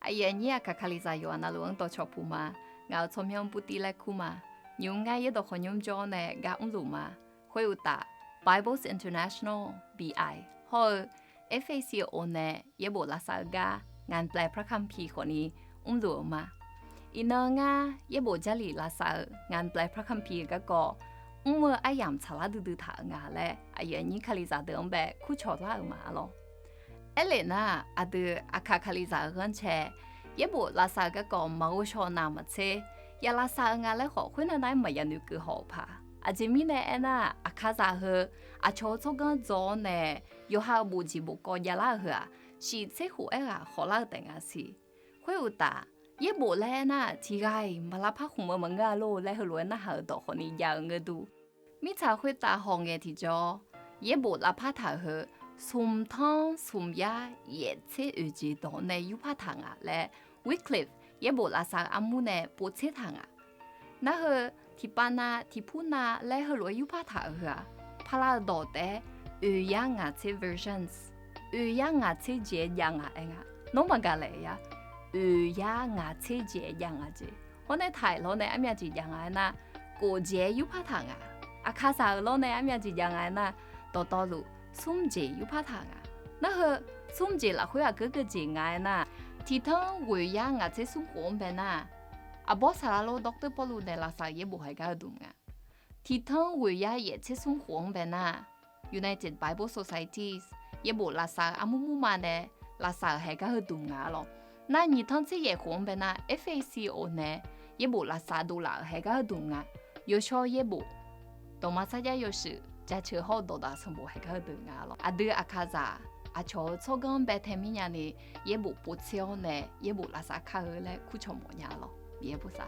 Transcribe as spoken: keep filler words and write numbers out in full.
Aqyuif aqnyir Aqkaq Kalizaq yawqghaq navluf-anr dawqcawq puq ma. Ngaq-euq tsawrmyanr Burtiv laer kur ma. Nymq-mr ngar yaerdawq khawqnymr jawr nae gar mrluf ma. Khoeruqtaf, Bibles International, B I, hawr-eu F A C O nae yaerbof lavsav-eu gar งานแปลพระคัมภีร์ khawfni mrluf-euq ma. Iqnan ngar yaerbof Jarlif lavsav-eu งานแปลพระคัมภีร์ garkawv mr-eu aryamq tsaqlar duidui taq-euq nga laer aqyuif aqnyir Kalizaq deuq-anr bae kurcawq lar-euq ma lawr. Aerlef nar, aqdui Aqkaq Kalizaq-euq ghanrcae yaerbof lavsav-eu garkawv maqghov shaw navmaqtser, ya lavsav-eu nga laer khawf khoernav nav-aer maqya noeqkeuv haw-euq paq. Aqjeq mirnae aernar, Aqkaqzaq heu aqcawq-eu tsawrganr dzaw-awr nae yawqha-euq bofjeq bofkawv javlar-eu heu-aq, shif tser khof aerghaq khawflar-eu taef nga siq. Khoeruqtaf, yaerbof laer aernar, tiqghaq-iq maq lavpar khmq-eu maqngeur-a lor laer heulof-aer narhaq-euq dawq khawfni jav-eu ngeur dur. Mirtsaq khoertav hawngae tiqjawr, yaerbof lavpar taq-euq heu smq tanr smq yar yaef tser oeq jeq dawq nae yurpar taq nga laer Wycliffe yaerbof lavsav-eu armur nae povtser taq nga. Narheu tiqpav nav tiqpur nav laer heulof-aer yurpar taq-euq heu-aq, parlar-eu dawq taef-aer oeq yar ngaq tser versions, oeq yar ngaq tser jeq-aer jav nga aer nga. Nawr maqgaq laeq-a. Oeq yar ngaq tser jeq-aer jav nga jeq. Hawr nae taq-iq lawr nae armyav jeq jav nga aernar, kof jeq-aer yurpar taq nga. Aqkaqzaq-euq lawr nae armyav jeq jav nga aernar, dawqtawvluf smr jeq yurpar taq nga. Narheu smr jeq lafkhoer aqgeu geujeq nga aernar, tiqtanr ghoeq yar ngaq tser smr khof-anr bae nar, Aqbawr Saqlaq lor Doctor Pawrluv nae lavsav-eu yaerbof haeq gar-eu dmq nga. Tiqtanr ghoeq yar yaef tser smr khof-anr bae nar, United Bible Societies yaerbof lavsav-eu armur murma nae lavsav-euq haeq gar-eu dmq nga lawr. Nar nyiq tanr tser yaef khof-anr bae nar, F A C O nae yaerbof lavsav dovlaf-euq haeq gar-eu dmq nga. Yawshawr yaerbof, dawqma sarjax yawshuif, jaceuq hawr-eu dawqdaq sanqbof haeq gar-eu dmq nga lawr. Aqdui Aqkaqzaq aqcawq-eu tsawrganr-anr bae tae mirnya ni yaerbof povtser-awr nae yaerbof lavsav kar-eu laer kurcawq mawf nya lawr. Miqyaer bosav.